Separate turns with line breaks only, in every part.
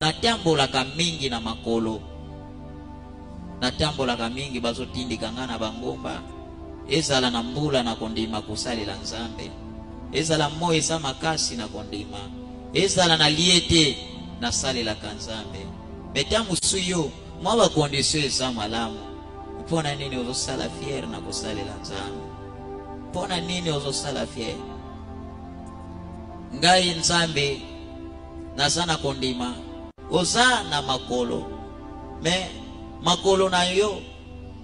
Natambolaka mingi na makolo, natambolaka mingi, bazotindika nga na bangomba, ezala na mbula na kondima kosalela Nzambe, ezala moi eza makasi na kondima, ezala na lie te, nasalelaka Nzambe. Mais tango mosusu yo mwa ba condition eza malamu, mpo na nini ozosala fiere na kosalela Nzambe? Mpo na nini ozosala fiere? Ngai Nzambe naza na kondima. Oza na makolo mais makolo na yo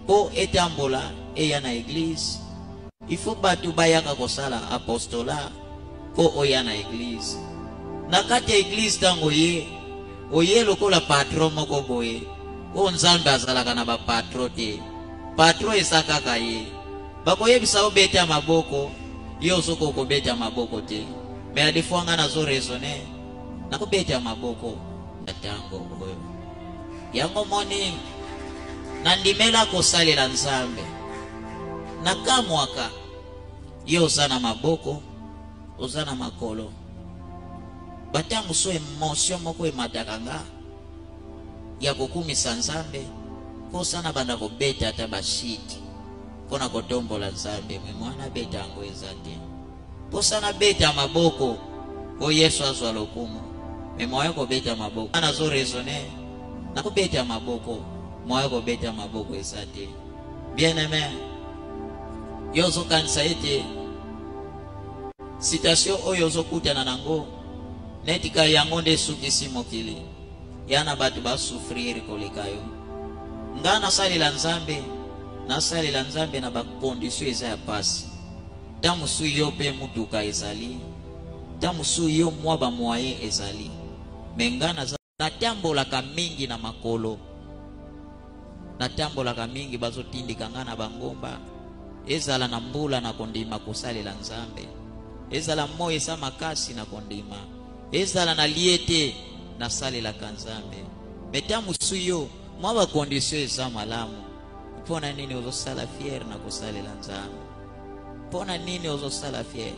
po etambola eya na eglise il faut batu bayaka kosala apostolat po oya na eglise. Na kati ya eglise tango oye, oye lokola patron moko boye oyo Nzambe azalaka na ba patron te. Patron eza kaka ye. Bakoyebisa yo beta maboko, yo ozokoka kobeta maboko te. Mais ya des fois nga nazo raisonner, nakobeta maboko na tango oyo. Yango moni nandimela kosalela Nzambe. Nakamwaka yo oza na maboko, oza na makolo. Ba tango mosusu emotion moko emataka nga ya kokumisa Nzambe, posa na banda kobeta ata ba shit pona kotombola Nzambe, mais mwana beta yango eza te. Posa na beta maboko po Yesu azwa lokumu, mais moyen kobeta maboko nazo raisonner, nakobeta maboko, moyen kobeta maboko eza te. Bien aimé, yo ozokanisa ete citation oyo ozokutana nango neti ka yango nde esukisi mokili, ya na bato ba souffrir koleka yo. Nga nasalela Nzambe, nasalela Nzambe na ba condition eza ya pasi. Tango mosusu yo pe mutuka ezali, tango mosusu yo mwa ba moyen ezali, mais nga naza. Natambolaka mingi na makolo, natambolaka mingi, bazotindika nga na bangomba, ezala na mbula na kondima kosalela Nzambe, ezala moi eza makasi na kondima, ezala na lie te, nasalelaka Nzambe. Mais tango mosusu yo mwa ba condition eza malamu, mpo na nini ozosala fiere na kosalela Nzambe? Mpo na nini ozosala fiere?